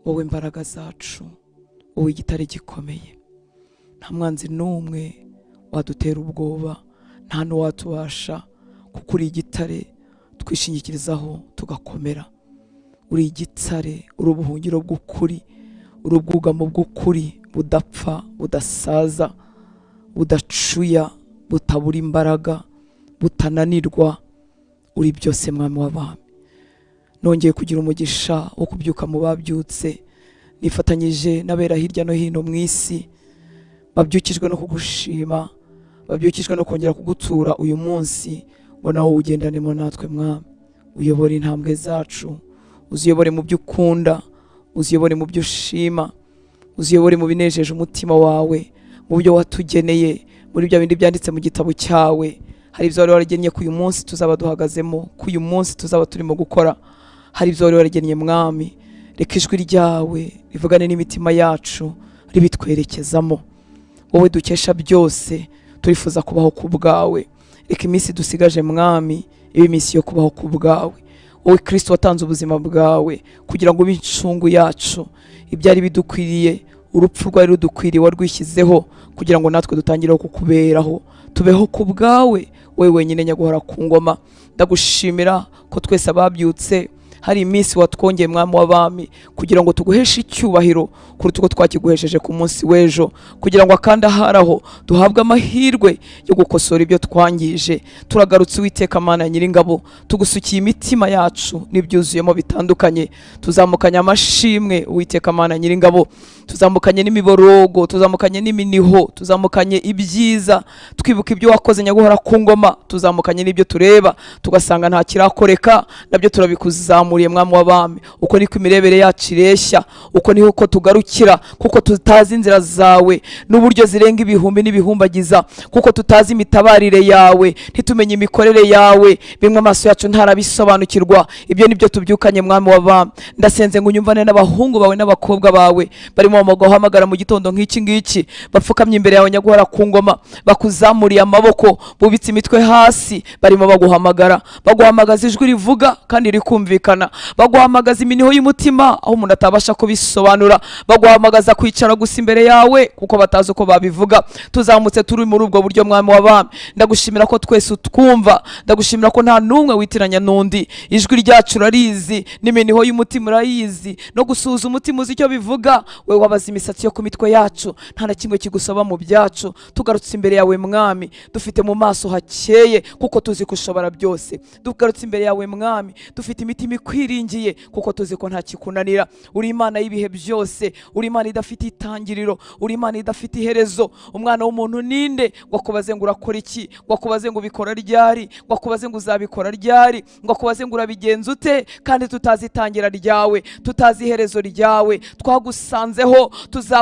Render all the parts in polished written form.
Wowe imbaraga zacu, wowe igitare gikomeye, nta mwanzi n'umwe wadutera ubwoba, nta n'uwatubasha, kuko uri igitare twishingikirizaho tugakomera. Uri igitare, uri ubuhungiro bw'ukuri, uri ubwugamo bw'ukuri budapfa, budasaza, budacuya, butabura imbaraga, butananirwa. Uri byose, Mwami w'abami. Nongeye kugira umugisha wo kubyuka mu babyutse, nifatanyije n'abera hirya no hino mu isi babyukijwe no kugushima, babyukijwe no kongera kugutura uyu munsi, ngo nawe ugendanemo natwe. Mwami, uyobore intambwe zacu, uziyobore mu byo ukunda, uziyobore mu byo ushima, uziyobore mu binejeje umutima wawe, mu byo watugeneye, muri bya bindi byanditse mu gitabo cyawe. Hari ibyo wari waragennye ko uyu munsi tuzaba duhagazemo, ko uyu munsi tuzaba turimo gukora. Hari ibyo wari waragennye, Mwami. Reka ijwi ryawe rivugane n'imitima yacu, ribitwerekezamo. Wowe dukesha byose, turifuza kubaho ku bwawe. Reka iminsi dusigaje, Mwami, ibe iminsi yo kubaho ku bwawe. Wowe Kirisito watanze ubuzima bwawe kugira ngo ube incungu yacu, ibyari bidukwiriye, urupfu rwari rudukwiriye warwishyizeho kugira ngo natwe dutangireho kukuberaho, tubeho ku bwawe, wowe wenyine nyaguhora ku ngoma. Ndagushimira ko twese ababyutse hari iminsi watwongeye, Mwami w'abami, kugira ngo tuguheshe icyubahiro kuruta uko twakiguhesheje ku munsi w'ejo, kugira ngo akandi aharaho duhabwe amahirwe yo gukosora ibyo twangije. Turagarutse, Uwiteka Mana Nyiringabo, tugusukiye imitima yacu n'ibyuzuyemo bitandukanye. Tuzamukanye amashimwe, Uwiteka Mana Nyiringabo, tuzamukanye n'imiborogo, tuzamukanye n'iminiho, tuzamukanye ibyiza, twibuka ibyo wakoze, nyaguhora ku ngoma. Tuzamukanye n'ibyo tureba tugasanga nta kirakoreka, nabyo turabikuzamuriye, Mwami w'abami. Uko niko imirebere yacu ireshya, uko niho ko tugarukira, kuko tutazi inzira zawe n'uburyo zirenga ibihumbi n'ibihumbagiza, kuko tutazi imitabarire yawe, ntitumenye imikorere yawe, bimwe amaso yacu ntarabisobanukirwa. Ibyo nibyo tubyukanye, Mwami w'abami. Ndasenze ngo unyumvane n'abahungu bawe n'abakobwa bawe barimo guhamagara mu gitondo nk'iki ngiki, bapfukamye imbere yawe, nyaguhora ku ngoma, bakuzamuriye amaboko, bubitse imitwe hasi, barimo baguhamagara, baguhamagaza ijwi rivuga kandi rikumvikana, baguhamagaza iminiho y'umutima aho umuntu atabasha kubisobanura, baguhamagaza kwicara gusa imbere yawe kuko batazi uko babivuga. Tuzamutse turi muri ubwo buryo, Mwami w'abami. Ndagushimira ko twese utwumva, ndagushimira ko nta n'umwe witiranya n'undi. Ijwi ryacu urarizi, n'iminiho y'umutima urayizi, no gusuhuza umutima uzi icyo bivuga. Wowe wabaza imisatsi yo ku mitwe yacu, nta na kimwe kigusaba mu byacu. Tugarutse imbere yawe, Mwami, dufite mu maso hakeye kuko tuzi ko ushobora byose. Tugarutse imbere yawe, Mwami, dufite imitima ikwiringiye kuko tuzi ko nta kikunanira. Uri Imana y'ibihe byose, uri Imana idafite itangiriro, uri Imana idafite iherezo. Umwana w'umuntu ninde ngo akubaze ngo urakora iki, ngo akubaze ngo ubikora ryari, ngo akubaze ngo uzabikora ryari, ngo akubaze ngo urabigenza ute, kandi tutazi itangira ryawe, tutazi iherezo ryawe? Twagusanzeho,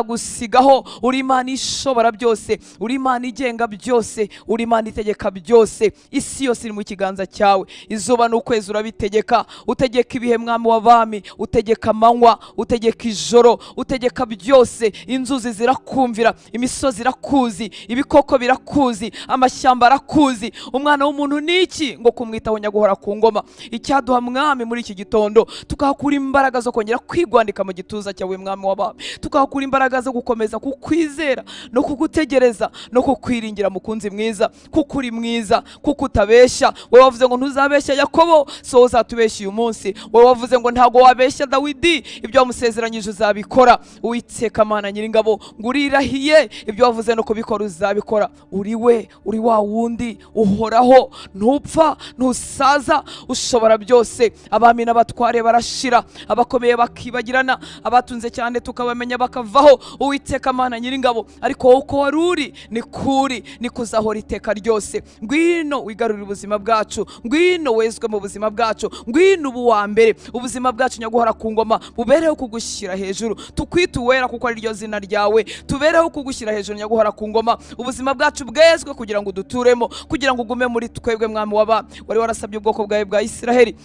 tuzagusigaho. Uri Imana ishobora byose, uri Imana igenga byose, uri Imana itegeka byose. Isi yose iri mu kiganza cyawe, izuba n'ukwezi urabitegeka. Utegeka ibihe, Mwami w'abami, utegeka amanywa, utegeka ijoro, utegeka byose. Inzuzi zirakumvira, imisozi irakuzi, ibikoko birakuzi, amashyamba arakuzi. Umwana w'umuntu ni iki ngo kumwitaho, nyaguhora ku ngoma? Icyaduha, Mwami, muri iki gitondo tukahakura imbaraga zo kongera kwigwandika mu gituza cyawe, Mwami w'abami, tukahakura imbaraga zo gukomeza kukwizera no kugutegereza no kukwiringira, mukunzi mwiza, kuko uri mwiza, kuko utabeshya. Wowe wavuze ngo ntuzabeshya Yakobo, so uzatubeshya uyu munsi? Wowe wavuze ngo ntabwo wabeshya Dawidi, ibyo wamusezeranyije uzabikora. Uwiteka Mana Nyiringabo, ngo urirahiye, ibyo wavuze no kubikora uzabikora. Uri we, uri wa wundi uhoraho, ntupfa, ntusaza, ushobora byose. Abami n'abatware barashira, abakomeye bakibagirana, abatunze cyane tukabamenya bakavaho, Uwiteka Mana Nyiringabo, ariko wowe uko wari uri ni kuri ni kuzahora iteka ryose. Ngwino wigarurire ubuzima bwacu, ngwino wezwe mu buzima bwacu, ngwino ubu wa mbere. Ubuzima bwacu, nyaguhora ku ngoma, bubereho kugushyira hejuru, tukwite uwera kuko ari ryo zina ryawe. Tubereho kugushyira hejuru, nyaguhora ku ngoma. Ubuzima bwacu bwezwe kugira ngo uduturemo, kugira ngo ugume muri twebwe, Mwami w'abami. Wari warasabye ubwoko bwawe bwa Isiraheli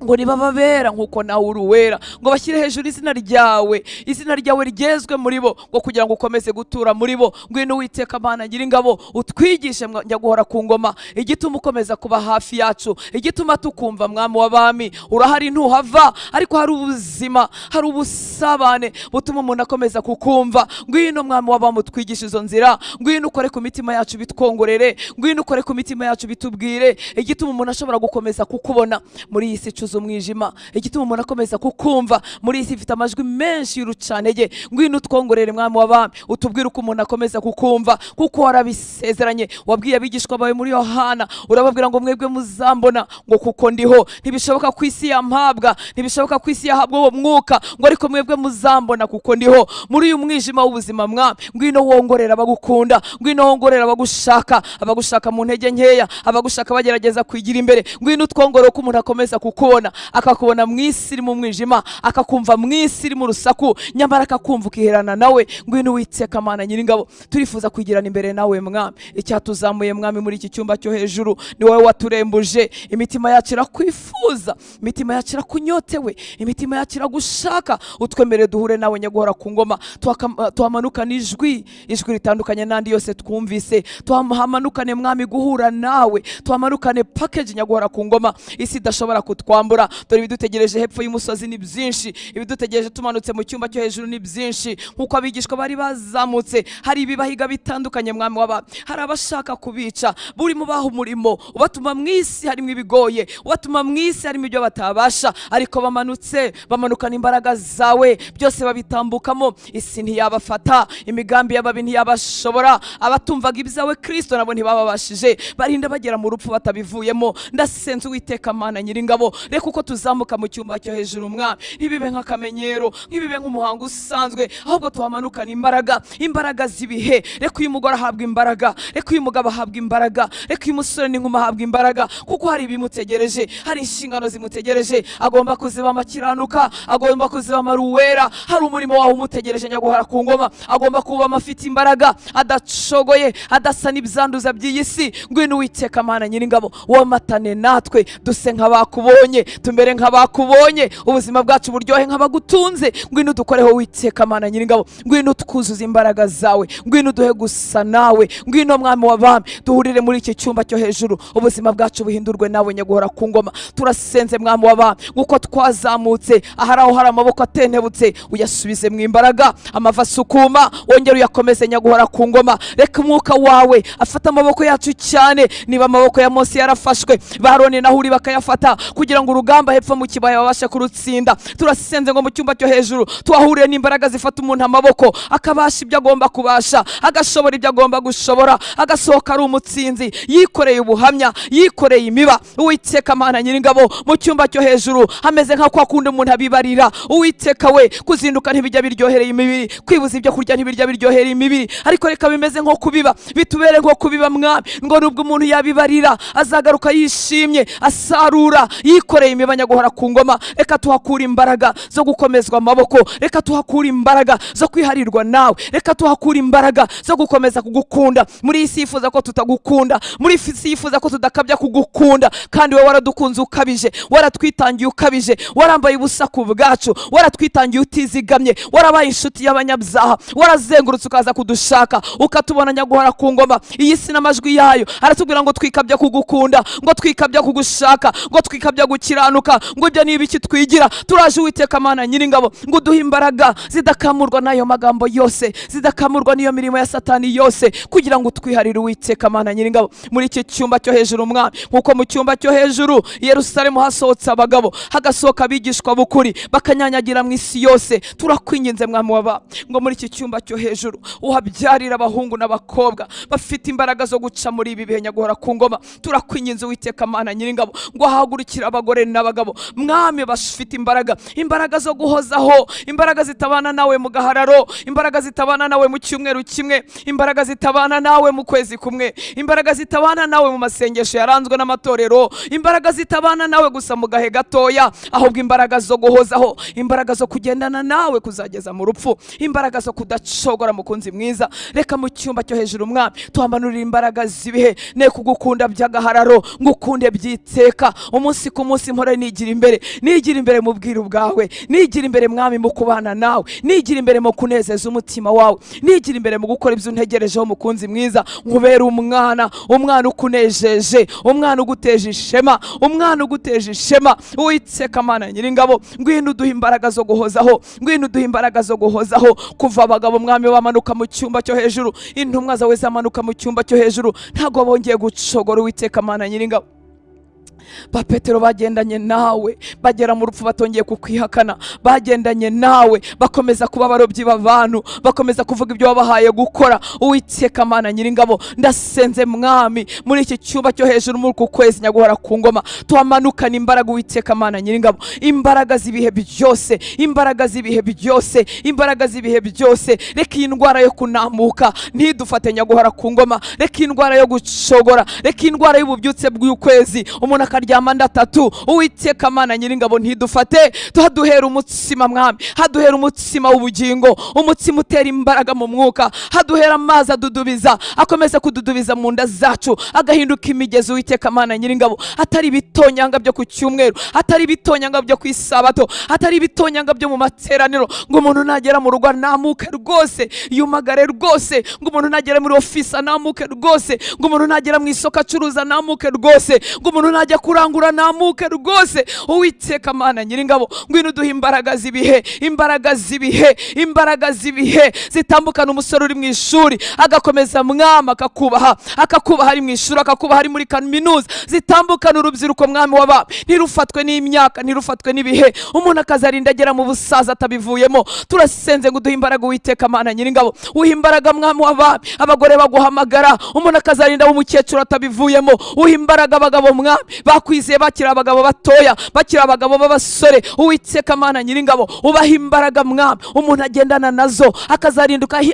Ngo nibababera nk'uko nawe uri uwera, ngo bashyire hejuru izina ryawe, izina ryawe ryezwe muri bo, ngo kugira ngo ukomeze gutura muri bo. Ngwino Uwiteka Mana Nyiringabo, utwigishe njya guhora ku ngoma, igituma ukomeza kuba hafi yacu, igituma tukumva. Mwami w'abami, urahari ntuhava, ariko hari ubuzima, hari ubusabane butuma umuntu akomeza kukumva. Ngwino Mwami w'abami, utwigishe izo nzira. Ngwino ukore ku mitima yacu bitwongorere, ngwino ukore ku mitima yacu bitubwire igituma umuntu ashobora gukomeza kukubona muri iyi si icuze umwijima, igituma umuntu akomeza kukumva muri iyi si ifite amajwi menshi y'urucantege. Ngwino utwongorere, Mwami w'abami, utubwire uko umuntu akomeza kukumva, kuko warabisezeranye. Wabwiye abigishwa bawe muri Yohana, urababwira ngo mwebwe muzambona, ngo kuko ndiho. Ntibishoboka ku isi yampabwa, ntibishoboka ku isi yahabwa uwo mwuka, ngo ariko mwebwe muzambona kuko ndiho. Muri uyu mwijima w'ubuzima, Mwami, ngwino wongorera abagukunda, ngwino wongorera abagushaka, abagushaka mu ntege nkeya, abagushaka bagerageza kwigira imbere. Ngwino utwongorere uko umuntu akomeza kukubona, akakubona mu isi iri mu mwijima, akakumva mu isi iri mu rusaku, nyamara akakumva ukiherana nawe. Ngwino Uwiteka Mana Nyiringabo, turifuza kwigirana imbere nawe, Mwami. Icyatuzamuye, Mwami, muri iki cyumba cyo hejuru, ni wowe waturembuje. Imitima yacu irakwifuza, imitima yacu irakunyotewe, imitima yacu iragushaka. Utwemerere duhure nawe, nyaguhora ku ngoma. Tuhamanukane ijwi, ijwi ritandukanye n'andi yose twumvise. Tuhamanukane, Mwami, guhura nawe, tuhamanukane package, nyaguhora ku ngoma, isi idashobora kutwambura. Dore ibidutegereje hepfo y'umusozi ni byinshi, ibidutegereje tumanutse mu cyumba cyo hejuru ni byinshi. Nk'uko abigishwa bari bazamutse, hari ibibahiga bitandukanye, Mwami w'abami. Hari abashaka kubica, burimo ubaha umurimo ubatuma mu isi harimo ibigoye, ubatuma mu isi harimo ibyo batabasha, ariko bamanutse bamanukana imbaraga zawe, byose babitambukamo. Isi ntiyabafata, imigambi y'ababi ntiyabashobora. Abatumvaga ibyawe Kristo nabo ntibababashije, barinda bagera mu rupfu batabivuyemo. Ndasenze Uwiteka Mana Nyiringabo, reka uko tuzamuka mu cyumba cyo hejuru, Mwami, ntibibe nk'akamenyero, ntibibe nk'umuhango usanzwe, ahubwo tuhamanukana imbaraga, imbaraga z'ibihe. Reka uyu mugore ahabwa imbaraga, reka uyu mugabo ahabwa imbaraga, reka uyu musore n'inkumi ahabwa imbaraga, kuko hari ibimutegereje, hari inshingano zimutegereje, agomba kuzibama akiranuka, agomba kuzibama ari uwera. Hari umurimo wawe umutegereje, nyaguhora ku ngoma, agomba kubamo afite imbaraga, adacogoye, adasa n'ibyanduza by'iyi si. Ngwino Uwiteka Mana Nyiringabo, womatane natwe, duse nk'abakubonye, tumere nk'abakubonye, ubuzima bwacu buryohe nk'abagutunze. Ngwino udukoreho, Uwiteka Mana Nyiringabo, ngwino utwuzuze imbaraga zawe, ngwino uduhe gusa nawe. Ngwino Mwami w'abami, duhurire muri iki cyumba cyo hejuru, ubuzima bwacu buhindurwe nawe, nyaguhora ku ngoma. Turasenze, Mwami w'abami, nk'uko twazamutse, ahari aho hari amaboko atentebutse, uyasubize mu imbaraga, amavi asukuma wongere uyakomeze, nyaguhora ku ngoma. Reka umwuka wawe afate amaboko yacu cyane. Niba amaboko ya Mose yarafashwe, ba Aroni na Huri bakayafata kugira ngo urugamba hepfo mu kibaya babashe kurutsinda, turasenze ngo mu cyumba cyo hejuru tuhahurire n'imbaraga zifata umuntu amaboko, akabasha ibyo agomba kubasha, agashobora ibyo agomba gushobora, agasohoka ari umutsinzi, yikoreye ubuhamya, yikoreye imiba. Uwiteka Mana Nyiringabo, mu cyumba cyo hejuru hameze nka kwa kundi umuntu abibarira. Uwiteka we, kuzinduka ntibijya biryohereye imibiri, kwibuza ibyo kurya ntibijya biryohereye imibiri, ariko reka bimeze nko kubiba, bitubere nko kubiba, Mwami, ngo nubwo umuntu yabibarira azagaruka yishimye, asarura, yikoreye imiba, nyaguhora ku ngoma. Reka tuhakure imbaraga zo gukomezwa amaboko, reka tuhakure imbaraga zo kwiharirwa nawe, reka tuhakure imbaraga zo gukomeza kugukunda muri iyi si yifuza ko tutagukunda, muri iyi si yifuza ko tudakabya kugukunda. Kandi wowe waradukunze ukabije, waratwitangiye ukabije, warambaye ubusa ku bwacu, waratwitangiye utizigamye, warabaye inshuti y'abanyabyaha, warazengurutse ukaza kudushaka ukatubona, nyaguhora ku ngoma. Iyi si n'amajwi yayo aratubwira ngo twikabya kugukunda, ngo twikabya kugushaka, ngo twikabya gukiranuka, ngo ibyo ni ibiki twigira. Turaje, Uwiteka Mana Nyiringabo, ngo uduhe imbaraga zidakamurwa n'ayo magambo yose, zidakamurwa n'iyo mirimo ya Satani yose, kugira ngo utwiharire, Uwiteka Mana Nyiringabo, muri iki cyumba cyo hejuru. Mwami, nk'uko mu cyumba cyo hejuru i Yerusalemu hasohotse abagabo, hagasohoka abigishwa b'ukuri bakanyanyagira mu isi yose, turakwinginze, Mwami waba, ngo muri iki cyumba cyo hejuru uhabyarire abahungu n'abakobwa bafite imbaraga zo guca muri ibi bihe, nyaguhora ku ngoma. Turakwinginze, Uwiteka Mana Nyiringabo, ngo hahagurukire abagore n'abagabo, Mwami, bafite imbaraga, imbaraga zo guhozaho, imbaraga zitabana nawe mu gahararo, imbaraga zitabana nawe mu cyumweru kimwe, imbaraga zitabana nawe mu kwezi kumwe, imbaraga zitabana nawe mu masengesho yaranzwe n'amatorero, imbaraga zitabana nawe gusa mu gahe gatoya, ahubwo imbaraga zo guhozaho, imbaraga zo kugendana nawe kuzageza mu rupfu, imbaraga zo kudacogora. Mukunzi mwiza, reka mu cyumba cyo hejuru, Mwami, tuhamanurire imbaraga z'ibihe. Ne kugukunda by'agahararo, ngukunde byiteka, umunsi ku munsi. kwezi mpora nigira imbere, nigira imbere mu bwiru bwawe, nigira imbere mwami mu kubana nawe, nigira imbere mu kunezeza umutima wawe, nigira imbere mu gukora ibyo untegerejeho. Mukunzi mwiza, nkubera umwana, umwana ukunejeje, umwana uguteje ishema, umwana uguteje ishema. Uwiteka Mana Nyiringabo, ngwino uduhe imbaraga zo guhozaho, ngwino uduhe imbaraga zo guhozaho. Kuva abagabo mwami bamanuka mu cyumba cyo hejuru, intumwa zawe zamanuka mu cyumba cyo hejuru, ntabwo bongeye gucogora. Uwiteka Mana Nyiringabo, ba Petero bagendanye nawe bagera mu rupfu batongeye kukwihakana, bagendanye nawe bakomeza kuba abarobyi b'abantu, bakomeza kuvuga ibyo wabahaye gukora. Uwiteka Mana Nyiringabo, ndasenze mwami, muri iki cyumba cyo hejuru, muri uku kwezi nyaguhora ku ngoma, tuhamanukana imbaraga. Uwiteka Mana Nyiringabo, imbaraga z'ibihe byose, imbaraga z'ibihe byose, imbaraga z'ibihe byose. Reka iyi ndwara yo kunamuka ntidufate nyaguhora ku ngoma, reka iyi ndwara yo gucogora, reka iyi ndwara y'ububyutse bw'ukwezi umuntu akaryama andi atatu, Uwiteka Mana Nyiringabo, ntidufate. Haduhera umutsima mwami, haduhera umutsima w'ubugingo, umutsima utera imbaraga mu mwuka, haduhera amazi adudubiza, akomeza kududubiza mu nda zacu agahinduka imigezi. Uwiteka Mana Nyiringabo, atari ibitonyanga byo ku cyumweru, atari ibitonyanga byo ku isabato, atari ibitonyanga byo mu materaniro, ngo umuntu nagera mu rugo anamuke rwose yumagare rwose, ngo umuntu nagera muri ofisi anamuke rwose, ngo umuntu nagera mu isoko acuruza anamuke rwose, ngo umuntu najya kurangura namuke rwose. Uwiteka Mana Nyiringabo, ngwino uduhe imbaraga z'ibihe, imbaraga z'ibihe, imbaraga z'ibihe zitambukana umusore uri mu ishuri agakomeza mwami akakubaha, akakubaha ari mu ishuri, akakubaha ari muri kaminuza, zitambukana urubyiruko mwami w'abami, ntirufatwe n'imyaka, ntirufatwe n'ibihe, umuntu akazarinda agera mu busaza atabivuyemo. Turasenze ngo uduhe imbaraga. Uwiteka Mana Nyiringabo, uha imbaraga mwami w'abami abagore baguhamagara, umuntu akazarinda umukecuru atabivuyemo. Uha imbaraga abagabo mwami bakwizeye bakiri abagabo batoya, bakiri abagabo b'abasore. Uwiteka Mana Nyiringabo, ubaha imbaraga mwami umuntu agendana nazo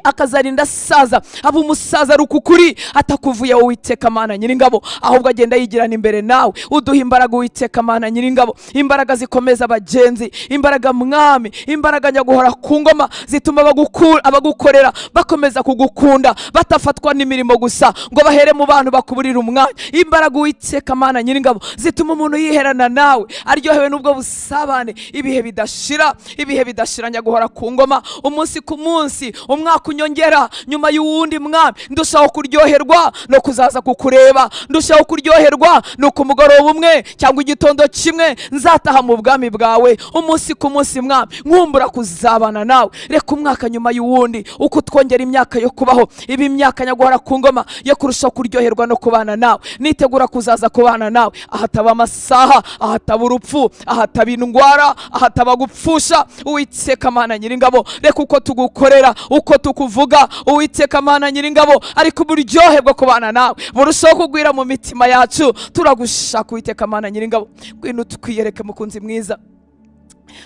akazarinda asaza, aba umusaza ari ukukuri atakuvuye. Uwiteka Mana Nyiringabo, ahubwo agenda yigirana imbere nawe. Uduha imbaraga Uwiteka Mana Nyiringabo, imbaraga zikomeza abagenzi, imbaraga mwami, imbaraga nyaguhora ku ngoma zituma abagukorera bakomeza kugukunda, batafatwa n'imirimo gusa ngo bahere mu bantu bakuburira umwanya. Imbaraga Uwiteka Mana Nyiringabo zituma umuntu yiherana nawe aryohewe n'ubwo busabane ibihe bidashira, ibihe bidashira nyaguhora ku ngoma, umunsi ku munsi, umwaka unyongera nyuma y'uwundi mwami, ndushaho kuryoherwa no kuzaza kukureba, ndushaho kuryoherwa no ku mugoroba umwe cyangwa igitondo kimwe nzataha mu bwami bwawe. Umunsi ku munsi mwami nkumbura kuzabana nawe. Reka umwaka nyuma y'uwundi uko utwongera imyaka yo kubaho, iba imyaka nyaguhora ku ngoma yo kurushaho kuryoherwa no kubana nawe, nitegura kuzaza kubana nawe ahataba amasaha, ahataba urupfu, ahataba indwara, ahataba gupfusha. Uwiteka Mana Nyiringabo, reka uko tugukorera, uko tukuvuga, Uwiteka Mana Nyiringabo, ariko uburyohe bwo kubana nawe burushaho kugwira mu mitima yacu. Turagushaka Uwiteka Mana Nyiringabo, ngwino twiyereke mukunzi mwiza,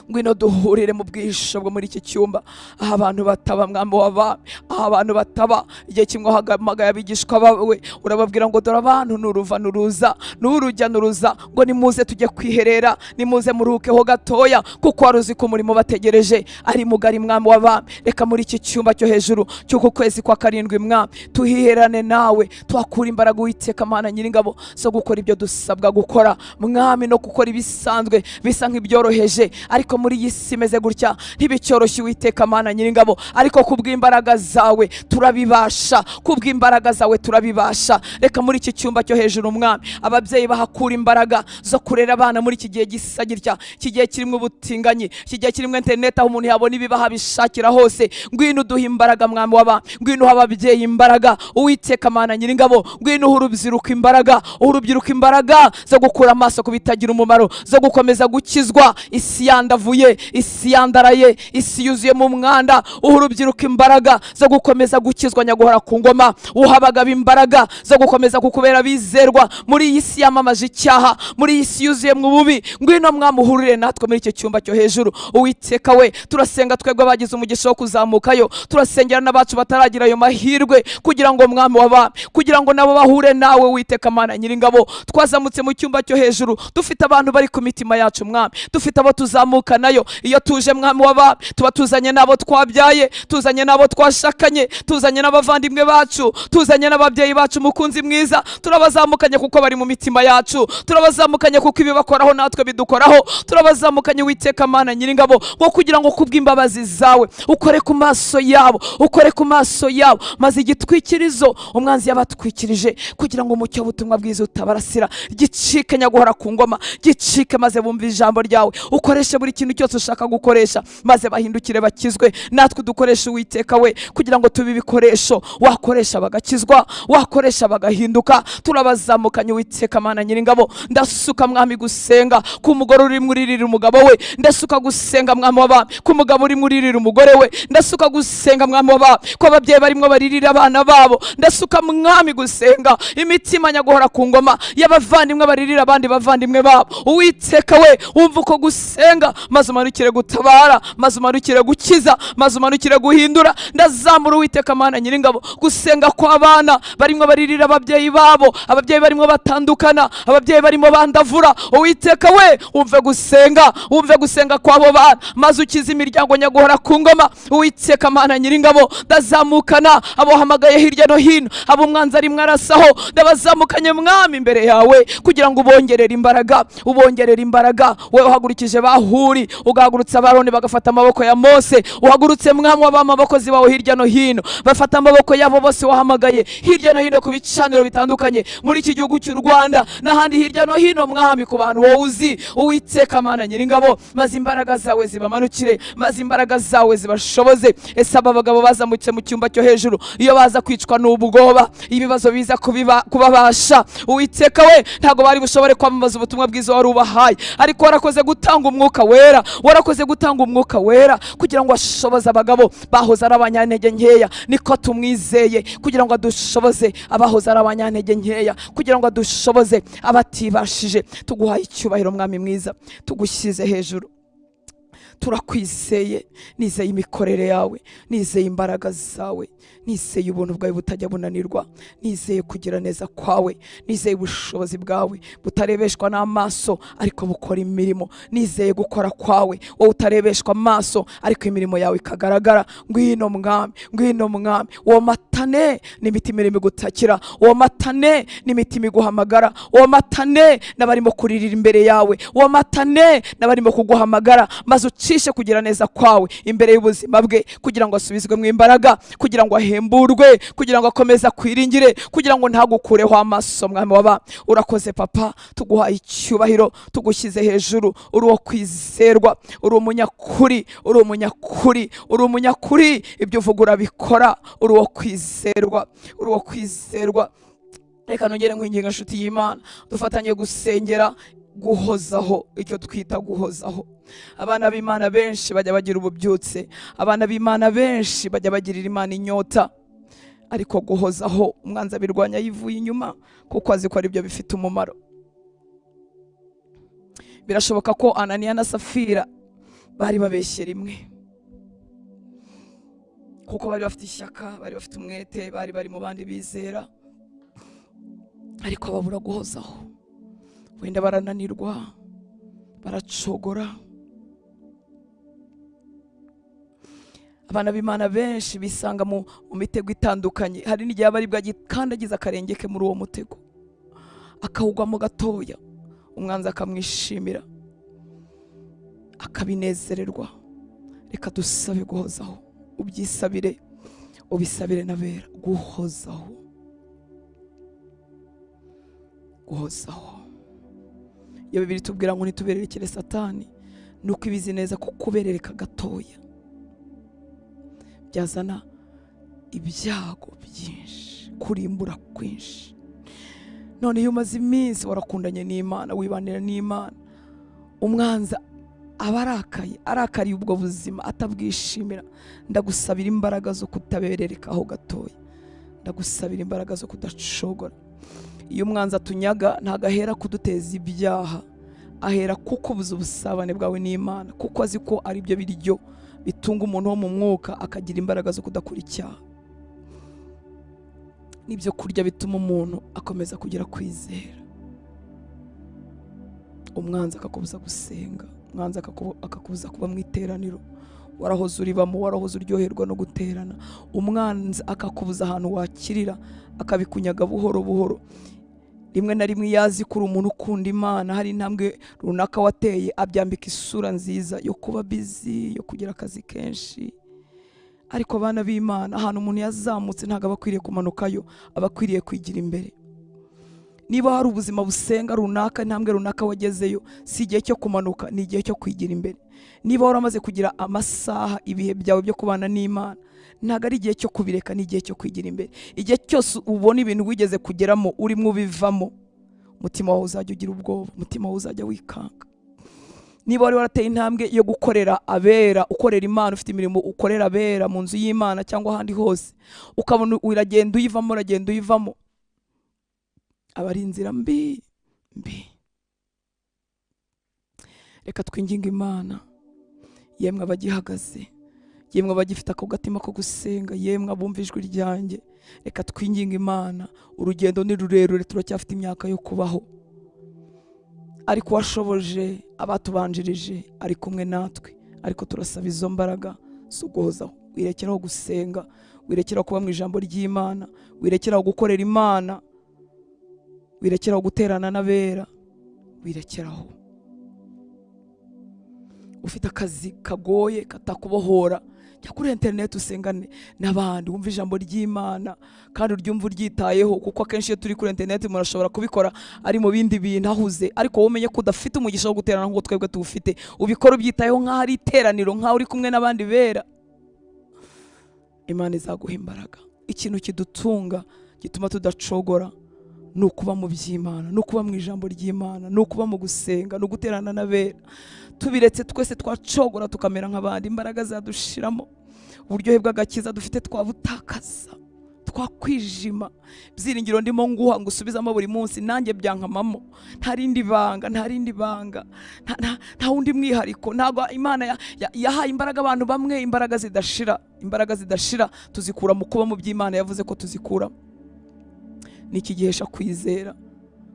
ngwino duhurire mu bwihisho bwo muri iki cyumba aho abantu bataba mwami w'abami, aho abantu bataba. Igihe kimwe uhamagaye abigishwa bawe urababwira ngo dore abantu n'uruva n'uruza n'urujya n'uruza, ngo nimuze tujye kwiherera, nimuze muruhukeho gatoya, kuko wari uzi ko umurimo bategereje ari mugari mwami w'abami. Reka muri iki cyumba cyo hejuru cy'uku kwezi kwa karindwi mwami tuhiherane nawe, tuhakura imbaraga Uwiteka Mana Nyiringabo zo gukora ibyo dusabwa gukora mwami, no gukora ibisanzwe bisa nk'ibyoroheje, ariko muri iyi si imeze gutya ntibicyoroshye Uwiteka Mana Nyiringabo, ariko kubw'imbaraga zawe turabibasha, kubw'imbaraga zawe turabibasha. Reka muri iki cyumba cyo hejuru mwami ababyeyi bahakura imbaraga zo kurera abana muri iki gihe gisa gitya, iki gihe kirimo ubutinganyi, iki gihe kirimo interineti aho umuntu yabona ibibaha bishakira hose. Ngwino uduhe imbaraga mwami w'abami, ngwino uha ababyeyi imbaraga Uwiteka Mana Nyiringabo, ngwino uha urubyiruko imbaraga, uha urubyiruko imbaraga zo gukura amaso ku bitagira umumaro, zo gukomeza gukizwa. Isi yandavuye, isi yandaraye, isi yuzuye mu mwanda. Uha urubyiruko imbaraga zo gukomeza gukizwa nyaguhora ku ngoma, uha abagabo imbaraga zo gukomeza kukubera bizerwa muri iyi si yamamaje icyaha, muri iyi si yuzuye mu bubi. Ngwino mwami uhurire natwe muri icyo cyumba cyo hejuru. Uwiteka we, turasenga twebwe abagize umugisha wo kuzamukayo, turasengera n'abacu bataragira ayo mahirwe, kugira ngo mwami w'abami, kugira ngo nabo bahure nawe. Uwiteka Mana Nyiringabo, twazamutse mu cyumba cyo hejuru dufite abantu bari ku mitima yacu mwami, dufite abo tuzamuka Tuzamukanayo iyo tuje, Mwami w'abami, tuba tuzanye n'abo twabyaye, tuzanye n'abo twashakanye, tuzanye n'abavandimwe bacu, tuzanye n'ababyeyi bacu. Mukunzi mwiza, turabazamukanye kuko bari mu mitima yacu, turabazamukanye kuko ibibakoraho natwe bidukoraho. Turabazamukanye, Witeka Mana Nyiringabo, ngo kugira ngo kubw'imbabazi zawe ukore ku maso yabo, ukore ku maso yabo, maze igitwikirizo umwanzi yabatwikirije kugira ngo umucyo w'ubutumwa bwiza utabarasira gicike. Nyaguhora ku ngoma, gicike, maze bumve ijambo ryawe. Ukoreshe buri kintu cyose ushaka gukoresha, maze bahindukire bakizwe. Natwe dukoreshe, Uwiteka we, kugira ngo tube ibikoresho wakoresha bagakizwa, wakoresha bagahinduka. Turabazamukanye, Uwiteka Mana Nyiringabo. Ndasuka, Mwami, gusenga ku mugore urimo uririra umugabo we. Ndasuka gusenga, Mwami w'abami, ku mugabo urimo uririra umugore we. Ndasuka gusenga, Mwami w'abami, ko ababyeyi barimo baririra abana babo. Ndasuka, Mwami, gusenga imitima, nyaguhora ku ngoma, y'abavandimwe baririra abandi bavandimwe babo. Uwiteka we, wumva uko gusenga, maze umanukire gutabara, maze umanukire gukiza, maze umanukire guhindura. Ndazamura, Uwiteka Mana Nyiringabo, gusenga kw'abana barimo baririra ababyeyi babo, ababyeyi barimo batandukana, ababyeyi barimo bandavura. Uwiteka we, wumve gusenga, wumve gusenga kw'abo bana, maze ukize imiryango, nyaguhora ku ngoma. Uwiteka Mana Nyiringabo, ndazamukana abo wahamagaye hirya no hino, abo umwanzi arimo arasaho. Ndabazamukanye, Mwami, imbere yawe kugira ngo ubongerere imbaraga, ubongerere imbaraga. Wowe uhagurukije bahuri, ugahagurutsa Abaroni bagafata amaboko ya Mose, uhagurutse, Mwami w'abami, abakozi bawe hirya no hino bafata amaboko yabo bose wahamagaye hirya no hino ku bicaniro bitandukanye muri iki gihugu cy'u Rwanda n'ahandi hirya no hino, Mwami, ku bantu wowe uzi. Uwiteka Mana Nyiringabo, maze imbaraga zawe zibamanukire, maze imbaraga zawe zibashoboze. Ese aba bagabo bazamutse mu cyumba cyo hejuru, iyo baza kwicwa n'ubwoba, ibibazo biza kubabasha, Uwiteka we, ntabwo bari bushobore kwamamaza ubutumwa bwiza wari ubahaye. Ariko warakoze gutanga Umwuka Wera, warakoze gutanga Umwuka Wera kugira ngo ashoboze abagabo bahoze ari abanyantege nkeya. Niko tumwizeye kugira ngo adushoboze abahoze ari abanyantege nkeya, kugira ngo adushoboze abatibashije. Tuguhaye icyubahiro, Mwami mwiza, tugushyize hejuru, turakwizeye. Nizeye imikorere yawe, nizeye imbaraga zawe, nizeye ubuntu bwawe butajya bunanirwa, nizeye kugira neza kwawe, nizeye ubushobozi bwawe butarebeshwa n'amaso ariko bukora imirimo, nizeye gukora kwawe wowe utarebeshwa amaso ariko imirimo yawe ikagaragara. Ngwino Mwami, ngwino Mwami, womatane n'imitima irimo igutakira, womatane n'imitima iguhamagara, womatane n'abarimo kuririra imbere yawe, womatane n'abarimo kuguhamagara, maze ucishe kugira neza kwawe imbere y'ubuzima bwe, kugira ngo asubizwe mu imbaraga, kugira ngo ahemburwe, kugira ngo akomeze akwiringire, kugira ngo ntagukureho amaso. Mwami waba, urakoze Papa, tuguhaye icyubahiro, tugushyize hejuru. Uri uwo kwizerwa, uri umunyakuri, uri umunyakuri, uri umunyakuri. Ibyo uvuga urabikora. Uri uwo kwizerwa, uri uwo kwizerwa. Reka nongere nkwinginga, inshuti y'Imana, dufatanye gusengera guhozaho, icyo twita guhozaho. Abana b'Imana benshi bajya bagira ububyutse, abana b'Imana benshi bajya bagirira Imana inyota, ariko guhozaho umwanzi abirwanya yivuye inyuma, kuko azi ko aribyo bifite umumaro. Birashoboka ko Ananiya na Safira bari babeshye rimwe, kuko bari bafite ishyaka, bari bafite umwete, bari bari mu bandi bizera, ariko babura guhozaho. Wenda barananirwa, baracogora. Abana b'Imana benshi bisanga mu mitego itandukanye. Hari n'igihe aba aribwo agikandagiza akarenge ke muri uwo mutego, akawugwamo gatoya, umwanzi akamwishimira, akabinezererwa. Reka dusabe guhozaho, ubyisabire, ubisabire n'abera guhozaho, guhozaho. Iyo Bibiliya itubwira ngo ntitubererekere Satani, nuko ibizi neza ko kuberereka gatoya byazana ibyago byinshi, kurimbura kwinshi. None iyo umaze iminsi warakundanye n'Imana, wibanira n'Imana, umwanzi aba arakaye, arakariye ubwo buzima, atabwishimira. Ndagusabira imbaraga zo kutabererekaho gatoya, ndagusabira imbaraga zo kudacogora. Iyo umwanzi atunyaga, ntabwo ahera kuduteza ibyaha, ahera kukubuza ubusabane bwawe n'Imana, kuko azi ko ari byo biryo bitunga umuntu wo mu mwuka, akagira imbaraga zo kudakora icyaha. N'ibyo kurya bituma umuntu akomeza kugira kwizera. Umwanzi akakubuza gusenga, Umwanzi akakubuza kuba mu iteraniro, warahoze uribamo, warahoze uryoherwa no guterana. Umwanzi akakubuza ahantu wakirira, akabikunyaga buhoro buhoro. Rimwe na rimwe iyo azi ko uri umuntu ukunda Imana, hari intambwe runaka wateye, abyambika isura nziza yo kuba busy, yo kugira akazi kenshi. Ariko abana b'Imana, ahantu umuntu yazamutse ntabwo aba akwiriye kumanukayo, aba akwiriye kwigira imbere. Niba hari ubuzima busenga runaka, intambwe runaka wagezeyo, si igihe cyo kumanuka, ni igihe cyo kwigira imbere. Niba waramaze kugira amasaha, ibihe byawe byo kubana n'Imana, ntabwo ari igihe cyo kubireka, ni igihe cyo kwigira imbere. Igihe cyose ubona ibintu wigeze kugeramo urimo ubivamo, umutima wawe uzajya ugira ubwoba, umutima wawe uzajya wikanga. Niba wari warateye intambwe yo gukorera abera, ukorera Imana, ufite imirimo ukorera abera mu nzu y'Imana cyangwa ahandi hose, ukabona uragenda uyivamo, uragenda uyivamo, aba ari inzira mbi mbi. Reka twinginge Imana. Yemwe abagihagaze, yemwe abagifite ako gatima ko gusenga, yemwe abumva ijwi ryanjye, reka twinginge Imana. Urugendo ni rurerure, turacyafite imyaka yo kubaho, ariko uwashoboje abatubanjirije ari kumwe natwe. Ariko turasaba izo mbaraga zo guhozaho. Wirekeraho gusenga, wirekeraho kuba mu ijambo ry'Imana, wirekeraho gukorera Imana, wirekeraho guterana n'abera, wirekeraho. Ufite akazi kagoye katakubohora, jya kuri interineti usengane n'abandi, wumve ijambo ry'Imana kandi uryumve uryitayeho, kuko akenshi iyo turi kuri interineti umuntu ashobora kubikora ari mu bindi bintu ahuze, ariko wowe umenye ko udafite umugisha wo guterana nk'uko twebwe tuwufite, ubikora ubyitayeho nk'aho ari iteraniro, nk'aho uri kumwe n'abandi bera. Imana izaguha imbaraga. Ikintu kidutunga gituma tudacogora ni ukuba mu by'Imana, ni ukuba mu ijambo ry'Imana, ni ukuba mu gusenga, ni uguterana n'abera. Tubiretse twese twacogora tukamera nk'abandi, imbaraga zadushiramo, uburyohe bw'agakiza dufite twabutakaza, twakwijima. Ibyiringiro ndimo nguha ngo usubizamo buri munsi, nanjye byankamamo. Nta rindi banga, nta rindi banga, nta wundi mwihariko. Ntabwo Imana yahaye imbaraga abantu bamwe, imbaraga zidashira. Imbaraga zidashira tuzikura mu kuba mu by'Imana yavuze ko tuzikura. Niki gihesha kwizera